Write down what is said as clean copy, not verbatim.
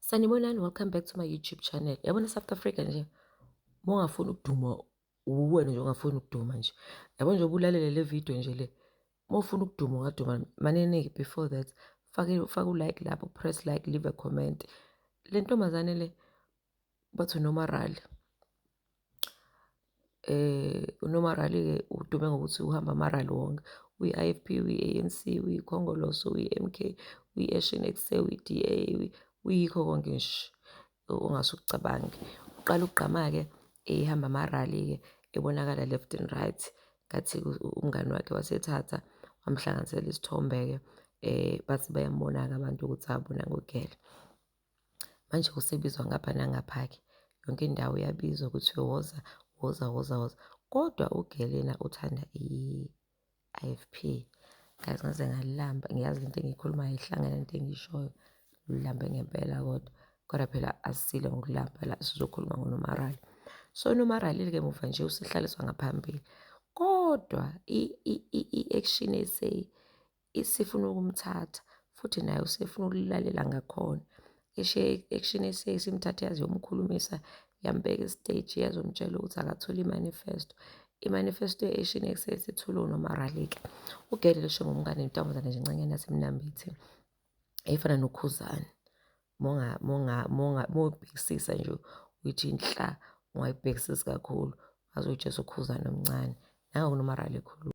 Sanibonani, welcome back to my YouTube channel. Yabona South Africa nje, uma ungafuni ukuduma, uwena nje ongafuni ukuduma nje. Yabo nje ubulalele le video nje le. Uma ufuna ukuduma ungaduma. Manene-ke before that, fake fake u-like lapho, press like, leave a comment. Le ntombazane le bathi uNomarali. UNomarali-ke udume ngokuthi uhamba amarali wonke. Uyi-I_F_P, uyi-A_N_C, uyiKhongolose, uyi-M_K, uyi-Action SA, uyi-D_A, uyikho konke nje ongase ukucabange. Uqala ukugqama-ke ehamba amarali-ke ebonakala left and right. Ngathi umngani wakhe wasethatha wamhlanganisela isithombe-ke bathi bayambona-ke abantu ukuthi abona ngogele. Manje usebizwa ngapha nangapha-ke, yonke indawo uyabizwa kuthiwe woza, woza, woza, woza. Kodwa ugele yena uthanda i-I_F_P. Guys, ngaze ngalamba, ngiyazi lento engiyikhulumayo ihlangene nento engiyishoyo. Ngilambe ngempela kodwa, kodwa phela asisile ngokulamba la sizokhuluma ngoNomarali. So uNomarali-ke muva nje usehlaliswa ngaphambili, kodwa i-Action SA isifuna ukumthatha futhi naye usefuna ukulalela ngakhona. I-Action SA isimthathe yaze yomkhulumisa yambeka esiteji yazomtshela ukuthi akathole i-manifesto. I-manifesto ye-Action SA isithulwe uNomarali-ke. Ugele lisho ngomngane intombazane nje encanyana yaseMnambithi efana noKhuzani. Mawubhekisisa nje uyithi nhla, ungayibhekisisi kakhulu ngaze uJesu uKhuzani omncane. Nangu uNomarali ekhuluma.